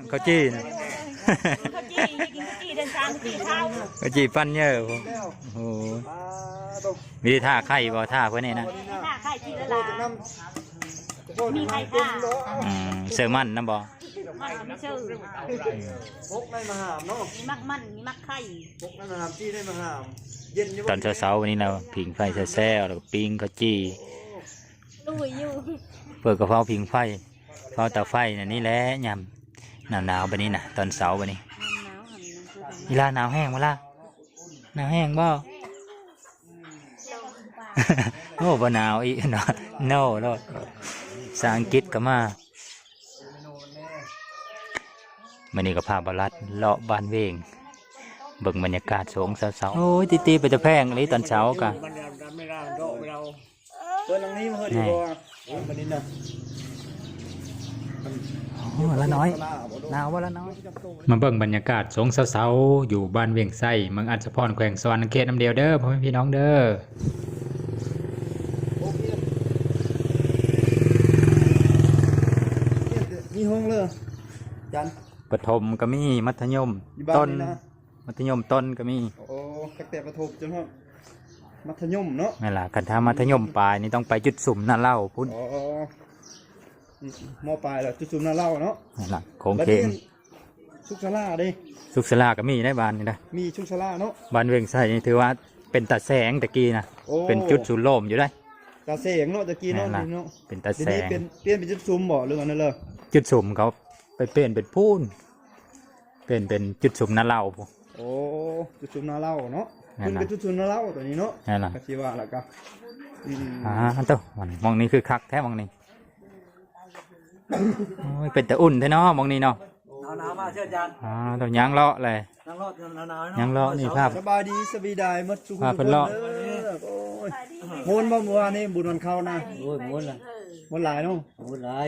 ເຂົ້າຈີ່ນະ ເຂົ້າຈີ່ ກິນເຂົ້າຈີ່ເດີນທາງ ເຂົ້າຈີ່ເຊົາ ເຂົ້າຈີ່ປັ້ນເຢີ ໂອ້ໂຫ ມີທ່າໄຂ່ບໍ່ ທ່າເພິ່ນນີ້ນະ ທ່າໄຂ່ຈີ່ລະລາ ມີໄຂ່ທ່າ ອືມ ເຊີມັນນຳບໍ່ ມັນມີເຊີ ອືມ ປົກໃນມະຫາມເນາະ ມີໝາກມັນ ມີໝາກໄຂ່ ປົກໃນມະຫາມ ຈີ່ໃນມະຫາມ ເຢັນຢູ່ ຕອນເຊົ້າໆ ວັນນີ້ລາວຜິງໄຟແຊວໆ ແລ້ວກໍປີ້ງເຂົ້າຈີ່ ລຸຍຢູ່ ເປີດກະເພົາຜິງໄຟ ເຜົາເຕົາໄຟນະ ນີ້ແຫຼະຍາມໜາວໆ ບາດນີ້ນະ ຕອນເຊົ້າບາດນີ້ ອີ່ຫຼ້າໜາວແຮງບໍ່ລະ ໜາວແຮງບໍ່ ໂອ້ ບໍ່ໜາວອີກເນາະ ໂນໂລດ ພາສາອັງກິດກໍມາ ມື້ນີ້ກໍພາບ່າວລັດເລາະບ້ານເວງ ເບິ່ງບັນຍາກາດຊ່ວງເຊົ້າໆ ໂອ້ຍ ຕິໆ ເປັນຕາແພງອີ່ຫຼີຕອນເຊົ້າກະ ເປີດຫຼັງນີ້ມາເຮີ້ດີກວ່າ ເອີ ບັດນີ້ນະ ໂອ້ ລານ້ອຍ ໜາວບໍ່ລານ້ອຍ ມາເບິ່ງບັນຍາກາດຊ່ວງເຊົ້າໆ ຢູ່ບ້ານວຽງໄຊ ເມືອງອັດສະພອນ ແຂວງສະຫວັນນະເຂດນຳດຽວເດີ ພໍ່ແມ່ພີ່ນ້ອງເດີ ມີຫ້ອງເລີຍ ຈັນ ປະຖົມກໍມີ ມັດທະຍົມ ຢູ່ບ້ານນີ້ນະ ຕົ້ນ ມັດທະຍົມຕົ້ນກໍມີ ໂອ້ ຕັ້ງແຕ່ປະຖົມຈົນຮອດມັດທະຍົມເນາະ ແມ່ນລະ ຄັນຖ້າມັດທະຍົມປາຍນີ້ຕ້ອງໄປຈຸດສຸມນາເຫຼົ່າພຸ້ນ ອໍ ມໍປາຍແລ້ວ ຈຸດສຸມນາເຫຼົ່າເນາະ ແມ່ນລະ ໂຄງເຄງ ບາດນີ້ສຸກສາລາເດ້ ສຸກສາລາກໍມີໃນບ້ານນີ້ນະ ມີສຸກສາລາເນາະ ບ້ານວຽງໄຊນີ້ຖືວ່າເປັນຕາແສງແຕ່ກີ້ນະ ໂອ້ ເປັນຈຸດສູນໂລມຢູ່ໄດ໋ ຕາແສງເນາະ ແຕ່ກີ້ເນາະ ແມ່ນລະ ເປັນຕາແສງ ດຽວນີ້ເປັນ ປ່ຽນເປັນຈຸດສຸມບໍ່ ຫຼືວ່າແນວໃດ ຈຸດສຸມເຂົາໄປປ່ຽນເປັນພຸ້ນ ປ່ຽນເປັນຈຸດສຸມນາເຫຼົ່າພຸ້ນ ໂອ້ ຈຸດສຸມນາເຫຼົ່າເນາະ ແມ່ນລະ ເພິ່ນກໍຈຸດສຸມນາເຫຼົ່າຕົວນີ້ເນາະ ແມ່ນລະ ກໍຊິວ່າລະກໍ ອືມ ອ່າ ໂຕ ໝ່ອງນີ້ຄືຄັກແທ້ໝ່ອງນີ້ ໂອ້ຍ ເປັນຕາອຸ່ນແທ້ເນາະໝ່ອງນີ້ເນາະ ໜາວໆ ມາເຊີອາຈານ ອ່າ ໂຕ ຍ່າງເລາະເລີຍ ຍັງເລາະ ຍັງເລາະ ນີ້ພາບ ສະບາຍດີ ສະບາຍດີໝົດທຸກຄົນເດີ ໂອ້ຍ ມ່ວນບໍ່ມື້ວານນີ້ ບຸນວັນເຂົ້ານະ ໂອ້ຍ ມ່ວນລະ ມ່ວນຫຼາຍເນາະ ມ່ວນຫຼາຍ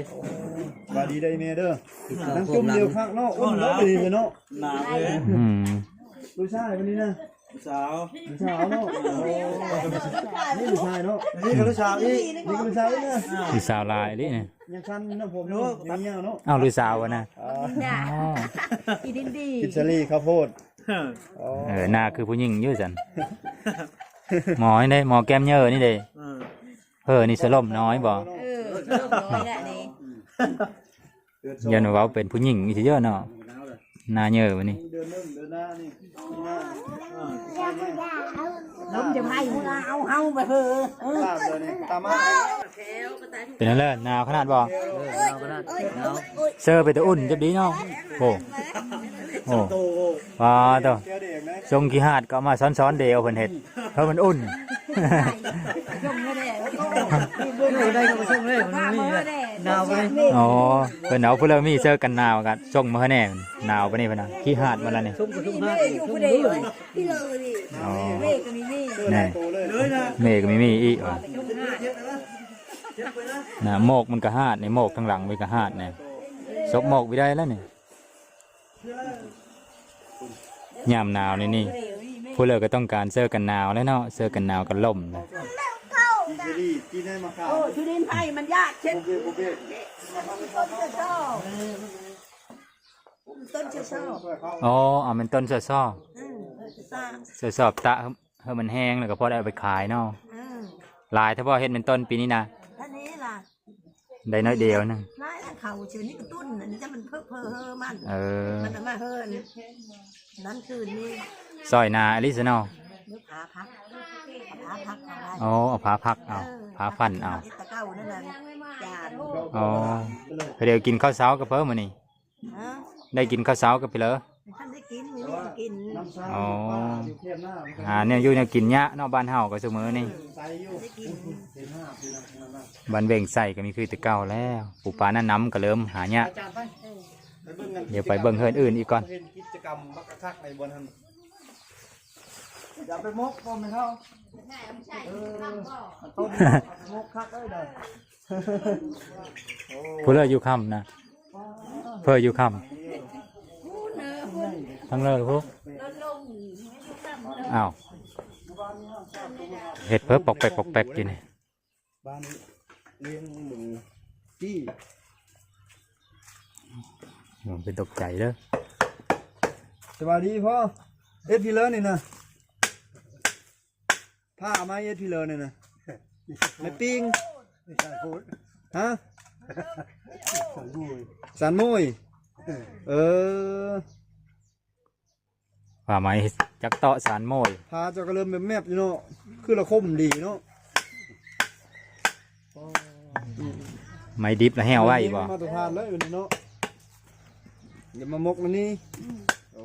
ສະບາຍດີເດີແມ່ເດີ ນັ່ງຈຸ່ມດຽວຄັກເນາະ ອຸ່ນເນາະ ດີເນາະ ໜາວເລີຍ ອືມ ລູກຊາຍວັນນີ້ນະ ສາວ ສາວເນາະ ໂອ້ ນີ້ລູກຊາຍເນາະ ນີ້ກໍລູກສາວອີກ ນີ້ກໍລູກສາວອີກນະ ລູກສາວຫຼາຍອີ່ຫຼີນີ້ ຍັງສັ້ນເນາະ ຜົມເນາະ ຍັງຍາວເນາະ ອ້າວ ລູກສາວນະ ອໍ ອີດິນດີ ກິນສາລີເຂົ້າໂພດ ອໍ ເອີ ໜ້າຄືຜູ້ຍິງຢູ່ຊັ້ນ ໝໍນີ້ເດ້ ໝໍແກ້ມເຍີນີ້ເດ້ ເອີ ເຮີນີ້ສະຫຼົມນ້ອຍບໍ່ ເອີ ສະຫຼົມນ້ອຍແຫຼະນີ້ ຢ້ານວ່າເວົ້າເປັນຜູ້ຍິງອີກເດີເນາະ ໜ້າເຍີບັດນີ້ ເດືອນໜຶ່ງເດືອນໜ້ານີ້ ລົມຈະໄພເອົາເຮົາໄປເພີ ເອີ ຕາມມາ ເປັນຈັ່ງໃດ ໜາວຂະໜາດບໍ່ ເອີ ໜາວຂະໜາດ ໜາວ ເຊີເປັນຕາອຸ່ນຈັບດີເນາະ ໂອ້ ໂອ້ ປາໂຕ ຊົງຂີ້ຫາດກໍເອົາມາຊ້ອນໆ ດຽວເພິ່ນເຮັດ ເອີ ມັນອຸ່ນ ໄດ້ກໍສົ່ງເລີຍ ມັນມີນາວໄປ ອໍ ເພິ່ນເອົາຜູ້ເລີມີເຊີກັນໜາວກັນສົ່ງມາໃຫ້ແດ່ ໜາວປານນີ້ເພິ່ນນະ ຂີ້ຫາດມາລະນີ້ ສົ່ງກໍສົ່ງຫາດ ສົ່ງເລີຍ ອໍ ແມ່ກໍມີມີ ແມ່ກໍມີມີອີກວ່າ ນະ ໝອກມັນກໍຫາດນີ້ ໝອກທາງຫຼັງມັນກໍຫາດນີ້ ສົບໝອກບໍ່ໄດ້ແລ້ວນີ້ ຍາມໜາວນີ້ນີ້ ຜູ້ເລີກໍຕ້ອງການເສື້ອກັນໜາວແຫຼະເນາະ ເສື້ອກັນໜາວກັນລົມນະ ກິນເຈລີ ກິນໃຫ້ມາຂາວ ໂອ້ ຢູ່ດິນໄຜ່ມັນຍາກເຊັ່ນ ບໍ່ເບ ບໍ່ເບ ຕົ້ນເສື້ອຊໍ ຕົ້ນເສື້ອຊໍ ອໍ ເອົາແມ່ນຕົ້ນເສື້ອຊໍ ອືມ ເສື້ອຊໍ ເສື້ອຊອຕາກ ເອີ ມັນແຫ້ງແລ້ວກໍພໍໄດ້ເອົາໄປຂາຍເນາະ ເອີ ຫຼາຍແທ້ບໍ່ ເຮັດແມ່ນຕົ້ນປີນີ້ນະ ອັນນີ້ລະ ໄດ້ໜ້ອຍດຽວໜຶ່ງ ຫຼາຍແລ້ວ ເຂົາເທື່ອນີ້ກະຕຸ້ນ ອັນນີ້ຈະມັນເພີ່ເພີມັນ ເອີ ມັນເອົາມາເຮີ້ນ ນັ້ນຄືນນີ້ ຊອຍນາອາລິສະເນາະ ເອົາຜ້າພັກ ຜ້າພັກເອົາໄວ້ ອໍ ເອົາຜ້າພັກເອົາ ເອີ ຜ້າຝັນເອົາ ເຮັດແຕ່ເກົ່ານັ້ນນະ ຈານ ອໍ ເພິ່ນໄດ້ກິນເຂົ້າເຊົ້າກັບເພິ່ນມື້ນີ້ ຮະ ໄດ້ກິນເຂົ້າເຊົ້າກັບເພິ່ນເລີ ບໍ່ທັນໄດ້ກິນ ມີແຕ່ກິນ ອໍ ຫາແນວຢູ່ແນວກິນຍາກເນາະ ບ້ານເຮົາກໍຊຸມື້ນີ້ ໄດ້ກິນ ບ້ານເວງໄຊກໍມີຄືແຕ່ເກົ່າແລ້ວ ປູປາໜ້ານ້ຳກໍເລີ່ມຫາຍາກ ດຽວໄປເບິ່ງເຮືອນອື່ນອີກກ່ອນ ເຫັນກິດຈະກຳບັກກະຄັກໃນບ່ອນຫັ້ນ ຢ່າໄປໝົກບໍ່ແມ່ນເຮົາ ເອີ ຕົ້ນໝົກຄັກເອີຍເດີ ຜູ້ເລີຢູ່ຄ່ຳນະ ເພີຢູ່ຄ່ຳ ທາງເລີພຸ້ນ ອ້າວ ເຮັດເພີປອກແປກປອກແປກຢູ່ນີ້ ບ້ານລ້ຽງໝູ ຈີ່ ເປັນຕົກໃຈເດີ. ສະບາຍດີພໍ່. ເຮັດພີເລີນີ້ນະ ພາມາເຮັດພີເລີນີ້ນະ. ແມ່ປີ້ງ. ຮະ? ສານໂມຍ. ເອີ. ວ່າໄມ້ຈັກເຕາະສານໂມຍ. ພາເຈົ້າກໍເລີ່ມແມບໆຢູ່ເນາະ ຄືລະຄົມດີເນາະ. ໄມ້ດິບລະແຫ້ວໄວບໍ່? ມາດຕະຖານເລີຍເນາະ. ຢ່າມາໝົກນຳນີ້. ໂອ້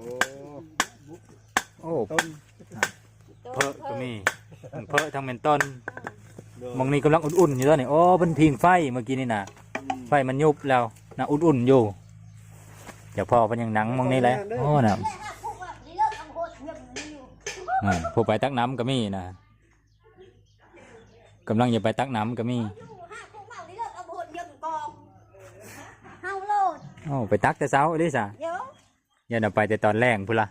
ໂອ້ ຕົ້ນ ເພີກກໍມີ ທັງເພີກທັງແມ່ນຕົ້ນ. ໝ່ອງນີ້ກຳລັງອຸ່ນໆຢູ່ຕອນນີ້. ໂອ້ ເພິ່ນຜິງໄຟເມື່ອກີ້ນີ້ນະ. ອືມ ໄຟມັນຍຸບແລ້ວນະ ອຸ່ນໆຢູ່. ເຈົ້າພໍ່ເພິ່ນຍັງນັ່ງໝ່ອງນີ້ແຫຼະ. ໂອ້ ນະ ອືມ ຜູ້ໄປຕັກນ້ຳກໍມີນະ. ກຳລັງຈະໄປຕັກນ້ຳກໍມີ. ໂອ້ ໄປຕັກແຕ່ເຊົ້າອີ່ຫຼີຊະ. ຢ້ານເອົາໄປແຕ່ຕອນແລງພຸ້ນລະ.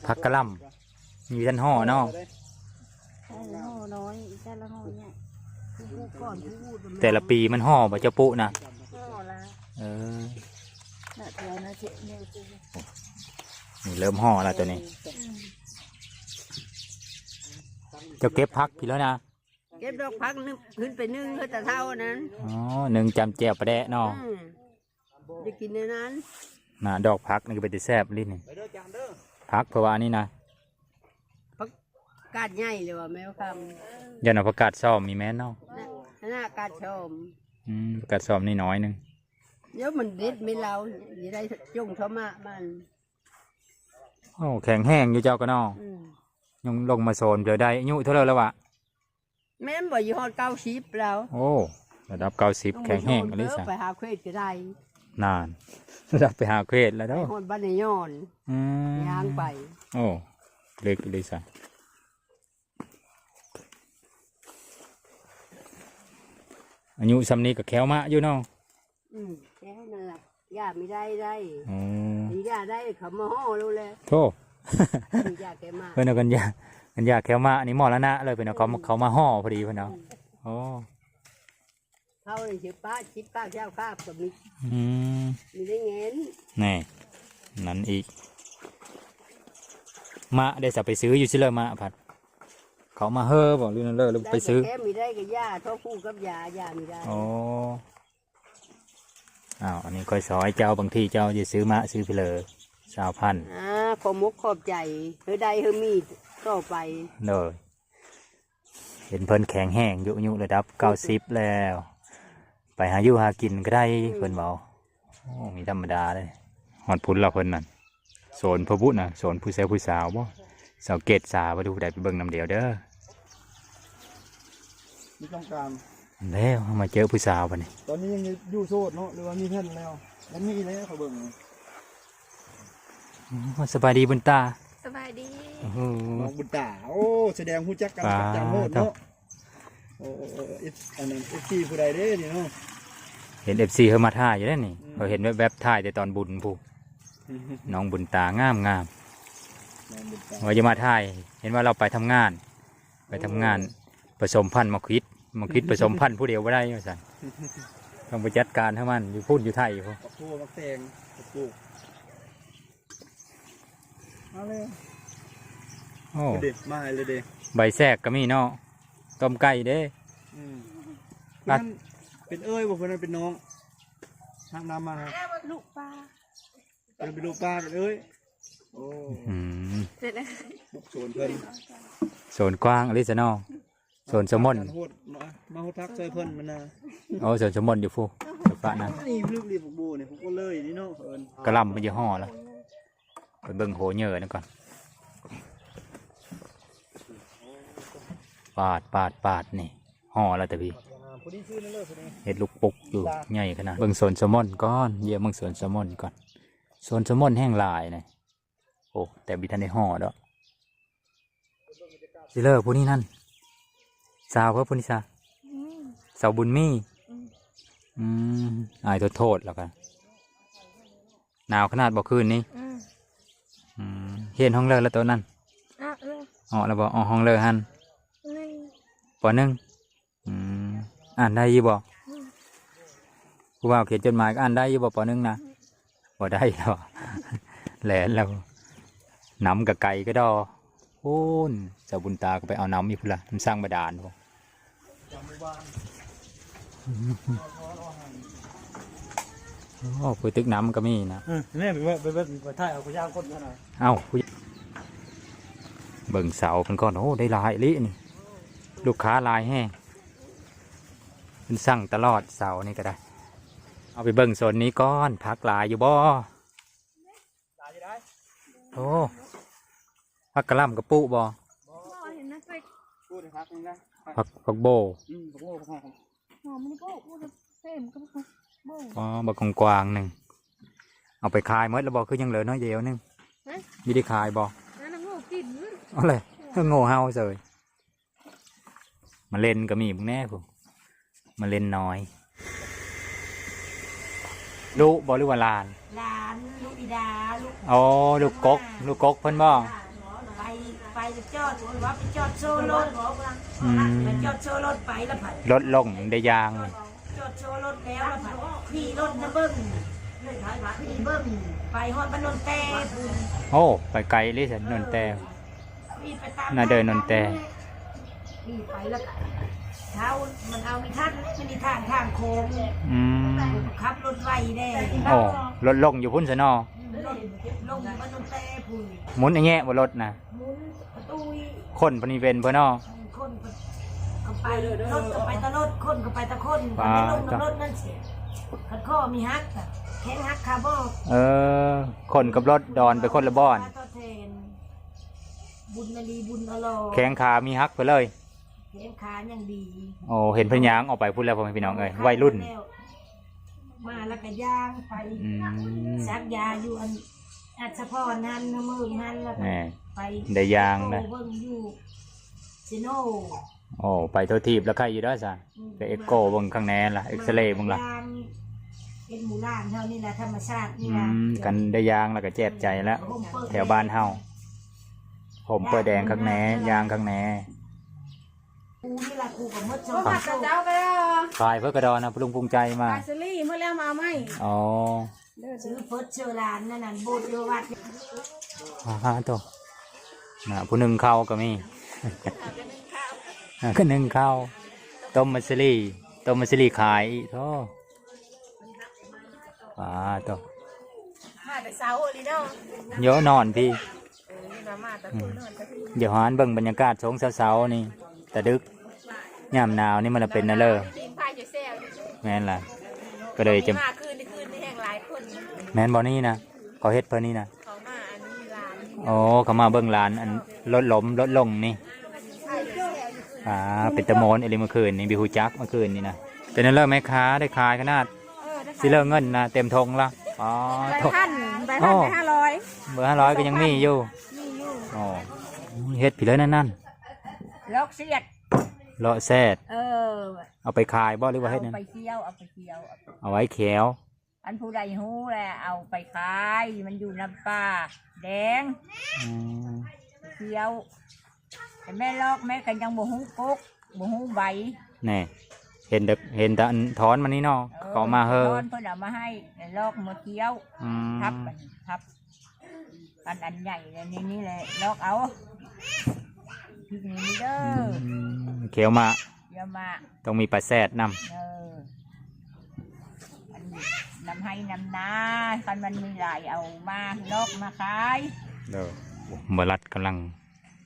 ຜັກກະຫຼ່ຳມີທັນຫໍ່ເນາະ. ແຕ່ລະປີມັນຫໍ່ບໍ່ເຈົ້າປຸນະ? ເອີ ນີ້ເລີ່ມຫໍ່ລະໂຕນີ້. ເຈົ້າເກັບຜັກກິນແລ້ວນະ? ເກັບດອກຜັກຂຶ້ນໄປໜຶ້ງເຮືອນຕາເຖົ້ານັ້ນ. ອໍ ໜຶ້ງຈ້ຳແຈ່ວປາແດະເນາະ. ອືມ ໄດ້ກິນແນວນັ້ນນະ. ດອກຜັກນີ້ກໍເປັນຕາແຊບອີ່ຫຼີນີ້. ໄປເດີຈານເດີ. ຜັກເພິ່ນວ່າອັນນີ້ນະ ຜັກກາດໃຫຍ່ເລີຍວ່າແມ່ຄຳ. ຢ້ານວ່າຜັກກາດຊອມນີ້ແມ່ນເນາະ. ນະ ນະ ກາດຊອມ. ອືມ ຜັກກາດຊອມນີ້ໜ້ອຍໜຶ່ງ. ດຽວມັນເດັດແມ່ນລາວ ຊິໄດ້ຈົ່ງທຳມະມັນ. ໂອ້ ແຂງແຮງຢູ່ເຈົ້າກໍເນາະ. ອືມ ຍັງລົງມາສອນເດີໄດ້. ອາຍຸເທົ່າໃດແລ້ວວະ? ແມ່ນບໍ່ ຢູ່ຮອດເກົ້າສິບແລ້ວ. ໂອ້ ລະດັບເກົ້າສິບ ແຂງແຮງອີ່ຫຼີຊະ. ໄປຫາເຂດກໍໄດ້. ນານ ລະດັບໄປຫາເຂດແລ້ວເດີ. ໄປຮອດບ້ານນາຍອນ. ອືມ ຍ່າງໄປ. ໂອ້ ເລິກອີ່ຫຼີຊະ. ອາຍຸຊ່ຳນີ້ກໍແຂ້ວມາຢູ່ເນາະ. ອືມ ແຄ່ນັ້ນລະ ຢາກມີໄດ້ໄດ້. ອໍ ຢາກໄດ້ເຂົາມາຫໍ່ໂລດແຫຼະ. ໂທ້ ຢາກແຄ່ມາ. ເພິ່ນວ່າກັນຢາ ກັນຢາແຄ່ມານີ້ມໍລະນະເລີຍເພິ່ນເນາະ. ເຂົາ ອືມ ເຂົາມາຫໍ່ພໍດີເພິ່ນເນາະ. ອືມ ໂອ້ ເຂົາຊິປາດສິບຄາບຊາວຄາບກໍມີ. ອືມ ມີໄດ້ເງິນ. ແນ່ ນັ້ນອີກ. ມະໄດ້ສະໄປຊື້ຢູ່ຊິເລີມະພັດ ເຂົາມາເຮີບໍ່ ຫຼືນັ້ນເລີ ຫຼືໄປຊື້? ໄດ້ແຄ່ມີໄດ້ກໍຢາ ທໍ່ຄູ່ກັບຢາ ຢາມີໄດ້. ອໍ ອ້າວ ອັນນີ້ຂ້ອຍຊອຍເຈົ້າ ບາງທີເຈົ້າຈະຊື້ມະຊື້ພີເລີ ຊາວພັນ. ອ່າ ຂອບມົກຂອບໃຈ ເຮີໄດ້ເຮີມີຕໍ່ໄປ. ໂດຍ ເຫັນເພິ່ນແຂງແຮງຢູ່ ອາຍຸລະດັບເກົ້າສິບແລ້ວ ໄປຫາຢູ່ຫາກິນກໍໄດ້. ອືມ ເພິ່ນເວົ້າ. ໂອ້ ມີທຳມະດາເດ້. ຮອດພຸ້ນລະເພິ່ນນັ້ນ ໂຊນຜູ້ບຸນນະ ໂຊນຜູ້ແຊວຜູ້ສາວບໍ່ ສາວເກດສາບໍ່ ຜູ້ໃດໄປເບິ່ງນຳດຽວເດີ. ມີຕ້ອງການແລ້ວ ເຮົາມາເຈີຜູ້ສາວບັດນີ້. ຕອນນີ້ຍັງຢູ່ໂສດເນາະ ຫຼືວ່າມີແຟນແລ້ວ? ຍັງມີແລ້ວ ເຂົາເບິ່ງ. ໂອ້ ສະບາຍດີບຸນຕາ. ສະບາຍດີ. ໂອ້ໂຫ ນ້ອງບຸນຕາ. ໂອ້ ສະແດງຮູ້ຈັກກັນກັບຈານໂຫດເນາະ. ໂອ້ ໂອ້ ເອັຟ ອັນນັ້ນ ເອັຟຊີ ຜູ້ໃດເດ້ນີ້ເນາະ? ເຫັນ ເອັຟຊີ ເຂົາມາຖ່າຍຢູ່ເດ້ນີ້. ອືມ ເຂົາເຫັນແວບໆ ຖ່າຍແຕ່ຕອນບຸນພຸ້ນ. ນ້ອງບຸນຕາງາມໆ. ນ້ອງບຸນຕາ ວ່າຈະມາຖ່າຍ ເຫັນວ່າລາວໄປທຳງານ ໄປທຳງານ. ໂອ້ ປະສົມພັນໝາກຂິດ ໝາກຂິດປະສົມພັນຜູ້ດຽວບໍ່ໄດ້ວ່າຊັ້ນ. ຕ້ອງໄປຈັດການໃຫ້ມັນ ຢູ່ພຸ້ນຢູ່ໄທພຸ້ນ. ໝາກຖົ່ວໝາກແຕງ ປູກ. ມາເລີຍ. ໂອ້ ເດັດມາເລີຍເດ້. ໃບແຊກກໍມີເນາະ ຕົ້ມໄກ່ເດ້. ອືມ ນັ້ນເປັນເອື້ອຍບໍ່? ເພິ່ນນັ້ນເປັນນ້ອງ ຮັກນຳມາ ລູກປ້າ. ເພິ່ນເປັນລູກປ້າ ເປັນເອື້ອຍ. ໂອ້ ອືມ ເປັນເອື້ອຍ. ບຸກໂສນເພິ່ນ ໂສນກວ້າງອີ່ຫຼີຊະເນາະ. ໂສນສະໝົນ ມາ ມາຮູ້ຈັກໃສ່ເພິ່ນມັນນະ. ໂອ້ ໂສນສະໝົນຢູ່ພຸ້ນ ຢູ່ຟາກນັ້ນ. ນີ້ລຶກນີ້ ພວກໂບນີ້ ພວກໂບເລີຍນີ້ເນາະ. ເພິ່ນກະຫຼໍ່າໄປຢູ່ຫໍ່ລະ ໄປເບິ່ງໂຫເຍີນຳກ່ອນ. ປາດ ປາດ ປາດ ນີ້ຫໍ່ລະແຕ່ພີ້ ເຮັດລູກປຸກຢູ່ ໃຫຍ່ຂະໜາດ. ເບິ່ງສວນສະໝົນກ່ອນ ຢ້ຽມເບິ່ງສວນສະໝົນກ່ອນ. ສວນສະໝົນແຮ່ງຫຼາຍນະ. ໂອ້ ແຕ່ບໍ່ທັນໄດ້ຫໍ່ດອກ. ຊິເລີຜູ້ນີ້ນັ້ນ ສາວເພິ່ນຜູ້ນີ້ຊະ. ອືມ ສາວບຸນມີ. ອືມ ອືມ ອາຍໂທດໆ ແລ້ວກະ ໜາວຂະໜາດບໍ່ຄືນນີ້? ອືມ ອືມ ຮຽນຫ້ອງເລີລະໂຕນັ້ນ? ອອກແລ້ວ. ອອກແລ້ວບໍ່? ອອກຫ້ອງເລີຫັ້ນ ໜຶ່ງ ປໍໜຶ່ງ. ອືມ ອ່ານໄດ້ຢູ່ບໍ່? ອືມ ຜູ້ບ່າວຂຽນຈົດໝາຍກໍອ່ານໄດ້ຢູ່ບໍ່ ປໍໜຶ່ງນະ? ບໍ່ໄດ້ແລ້ວ ແລ່ນແລ້ວ. ນຳກໍໄກກະດໍ. ໂອ້ນ ເຈົ້າບຸນຕາກໍໄປເອົານຳອີກພຸ້ນລະ ມັນສ້າງບາດານພຸ້ນ. ໂອ້ ຜູ້ຕຶກນຳກໍມີນະ. ເອີ ນີ້ໄປ ໄປ ໄປ ໄປຖ່າຍເອົາພະຍາຄົນນັ້ນນະ. ເອົ້າ ຜູ້ ເບິ່ງເສົາເພິ່ນກ່ອນ. ໂອ້ ໄດ້ຫຼາຍອີ່ຫຼີນີ້ ລູກຄ້າຫຼາຍແຮງ ເພິ່ນສັ່ງຕະຫຼອດເສົານີ້ກໍໄດ້. ເອົາໄປເບິ່ງໂຊນນີ້ກ່ອນ ຜັກຫຼາຍຢູ່ບໍ່? ຫຼາຍຢູ່ໄດ໋. ໂອ້ ຜັກກະຫຼ່ຳກະປູກບໍ່? ບໍ່ ເຫັນນະ ປູກຜັກນີ້ນະ ຜັກ ຜັກໂບ. ອືມ ຜັກໂບ ຜັກຫອມ ຫອມນີ້ໂບ ໂບເຕັມກັບຜັກໂບ. ອໍ ບັກກວ້າງໆໜຶ່ງ ເອົາໄປຂາຍໝົດແລ້ວບໍ່? ຄືຍັງເຫຼືອໜ້ອຍດຽວໜຶ່ງ. ຮະ? ມີໄດ້ຂາຍບໍ່? ນັ້ນນະໂງ່ກິນ. ເອົາແຫຼະ ໂງ່ເຮົາເສີຍ. ມາເລັນກໍມີເບິ່ງແດ່ພຸ້ນ ມາເລັນນ້ອຍ. ລູກບໍ່ ຫຼືວ່າຫຼານ? ຫຼານ ລູກອີດາ ລູກ ອໍ ລູກກົກ ລູກກົກເພິ່ນບໍ່? ໄປ ໄປຈອດ ວ່າໄປຈອດໂຊລົດ ອືມ ໄປຈອດໂຊລົດໄປລະພັດ ລົດລົງໄດ້ຢ່າງ ຈອດໂຊລົດແລ້ວລະພັດ ຂີ່ລົດນະເບິ່ງ ຂີ່ເບິ່ງ ໄປຮອດບ້ານໂນນແຕ່ພຸ້ນ. ໂອ້ ໄປໄກເລີຍຊັ້ນ ໂນນແຕ່. ໜ້າເດີນນນແຕ່ ໄປແລ້ວກະເຮົາ ມັນເອົາມີທັນ ມັນມີທາງ ທາງໂຄ້ງ. ອືມ ຂັບລົດໄວແດ່. ໂອ້ ລົດລົງຢູ່ພຸ້ນຊະເນາະ. ອືມ ລົດລົງຢູ່ບ້ານນນແຕ່ພຸ້ນ. ໝູນອະແຍະບໍ່ລົດນະ? ໝູນປະຕູ ຄົນພະນີເວັນເພິ່ນເນາະ. ຄົນກໍໄປ ລົດກໍໄປແຕ່ລົດ ຄົນກໍໄປແຕ່ຄົນ. ປາດ ຄັນໄດ້ລົງນຳລົດນັ້ນຊິ ຄັນຂໍ້ມີຫັກ ແຂ້ງຫັກຄາບອກ. ເອີ ຄົນກັບລົດດອນໄປຄົນລະບ່ອນ. ຕອບແທນ ບຸນນະລີບຸນອະຫຼໍ ແຂ້ງຂາມີຫັກໄປເລີຍ ແຂ້ງຂາຍັງດີ. ໂອ້ ເຫັນເພິ່ນຍ່າງອອກໄປພຸ້ນແລ້ວ ພໍ່ແມ່ພີ່ນ້ອງເອີຍ ໄວລຸ້ນ ມາແລ້ວກະຍ່າງໄປ. ອືມ ສັກຢາຢູ່ອັນ ອັດສະພອນຫັ້ນ ນະເມີງຫັ້ນ ແລ້ວກະ ແມ່ນ ໄປ ໄດ້ຍ່າງນະ ເບິ່ງຢູ່ເຊໂນ. ໂອ້ ໄປທົ່ວທີບລະໄຄຢູ່ດອກຊະ. ອືມ ໄປເອັກໂກເບິ່ງຂ້າງໃນລະ ເອັກສະເຣເບິ່ງລະ ເຮັດໝູຫຼານເຮົານີ້ລະ ທຳມະຊາດນີ້ລະ. ອືມ ຄັນໄດ້ຍ່າງລະກະແຈບໃຈລະ ແຖວບ້ານເຮົາ ຮົ່ມເປີດແດງຄັກແນ່ ຍ່າງຄັກແນ່. ກູນີ້ລະ ກູກໍໝົດສອງພັນໂຕ. ຂາຍເພິ່ນກະດອນນະ ລຸງພູມໃຈມາ. ຂາຍສາລີໝົດແລ້ວ ມາເອົາໃໝ່. ອໍ ຊື້ເພິດເຊີລານນັ້ນ ອັນໂບດຢູ່ວັດ. ອ່າ ໂຕ ນະ ຜູ້ໜຶ່ງເຂົ້າກໍມີ ອ່າ ກໍໜຶ່ງເຂົ້າ ຕົ້ມມາສາລີ ຕົ້ມມາສາລີຂາຍອີກ. ໂທ້ ອ່າ ໂຕ ມາແຕ່ເຊົ້າອີ່ຫຼີເນາະ. ໂຢ ນອນພີ້. ເອີ ວ່າມາແຕ່ຜູ້ນອນແຕ່ພີ້. ດຽວຫາເບິ່ງບັນຍາກາດຊ່ວງເຊົ້າໆນີ້ ຕະດຶກ ຍາມໜາວນີ້ມັນລະເປັນແນວເລີ. ແມ່ນລະ ກໍເລີຍຈະ ມາຄືນ ຄືນນີ້ແຮ່ງຫຼາຍຄົນ. ແມ່ນບໍ່ນີ້ນະ ເຂົາເຮັດເພິ່ນນີ້ນະ? ເຂົາມາອັນນີ້ຫຼານ. ໂອ້ ເຂົາມາເບິ່ງຫຼານ ອັນລົດລົ້ມລົດລົງນີ້. ອ່າ ເປັນຕາມ່ວນອີ່ຫຼີມື້ຄືນນີ້ ບິວຮູ້ຈັກມື້ຄືນນີ້ນະ. ເປັນແນວເລີແມ່ຄ້າ ໄດ້ຂາຍຂະໜາດ. ເອີ ຊິເລີເງິນນະ ເຕັມຖົງລະ. ອໍ ໄປພັນ ໄປພັນ ໄປຫ້າຮ້ອຍ. ເບີຫ້າຮ້ອຍກໍຍັງມີຢູ່. ມີຢູ່. ອໍ ເຮັດພີ້ເລີຍນັ້ນ ລອກສຽດ ເລາະແຊດ. ເອີ ເອົາໄປຂາຍບໍ່ ຫຼືວ່າເຮັດຫຍັງ? ເອົາໄປຂຽວ ເອົາໄປຂຽວ ເອົາໄວ້ຂຽວ. ອັນຜູ້ໃດຮູ້ແລ້ວເອົາໄປຂາຍ ມັນຢູ່ນຳປ່າແດງ. ອືມ ຂຽວ ແຕ່ແມ່ລອກແມ່ກໍຍັງບໍ່ຮູ້ກົກ ບໍ່ຮູ້ໃບ. ແນ່ ເຫັນແຕ່ ເຫັນແຕ່ອັນຖອນມັນນີ້ເນາະ. ເອີ ເຂົາເອົາມາເຮີ ຖອນເພິ່ນເອົາມາໃຫ້ ແລ້ວລອກມາຂຽວ. ອືມ ທັບ ພັບ ອັນ ອັນໃຫຍ່ອັນນີ້ ນີ້ແຫຼະ ລອກເອົາ ພິກນີ້ເດີ. ອືມ ຂຽວໝາກ ຂຽວໝາກ ຕ້ອງມີປາແຊດນຳ. ເອີ ອັນນຳໄຮ່ນຳນາ ຄັນມັນມີຫຼາຍເອົາມາລອກມາຂາຍ. ໂດຍ ໝໍລັດກຳລັງ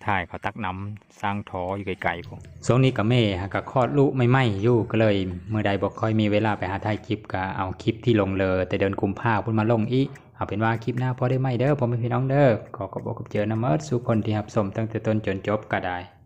ຖ່າຍເຂົາຕັກນ້ຳ ສ້າງທໍ່ຢູ່ໄກໆພຸ້ນ. ຊ່ວງນີ້ກະແມ່ຫາກະຄອດລູກໃໝ່ໆຢູ່ ກໍເລີຍມື້ໃດບໍ່ຄ່ອຍມີເວລາໄປຫາຖ່າຍຄລິບ ກະເອົາຄລິບທີ່ລົງເລີແຕ່ເດືອນກຸມພາພຸ້ນມາລົງອີກ. ເອົາເປັນວ່າຄລິບໜ້າພໍ້ໄດ້ໃໝ່ເດີ ພໍ່ແມ່ພີ່ນ້ອງເດີ. ຂໍຂອບອົກຂອບໃຈນຳໝົດສູ່ຄົນທີ່ຮັບຊົມຕັ້ງແຕ່ຕົ້ນຈົນຈົບກະໄດ້.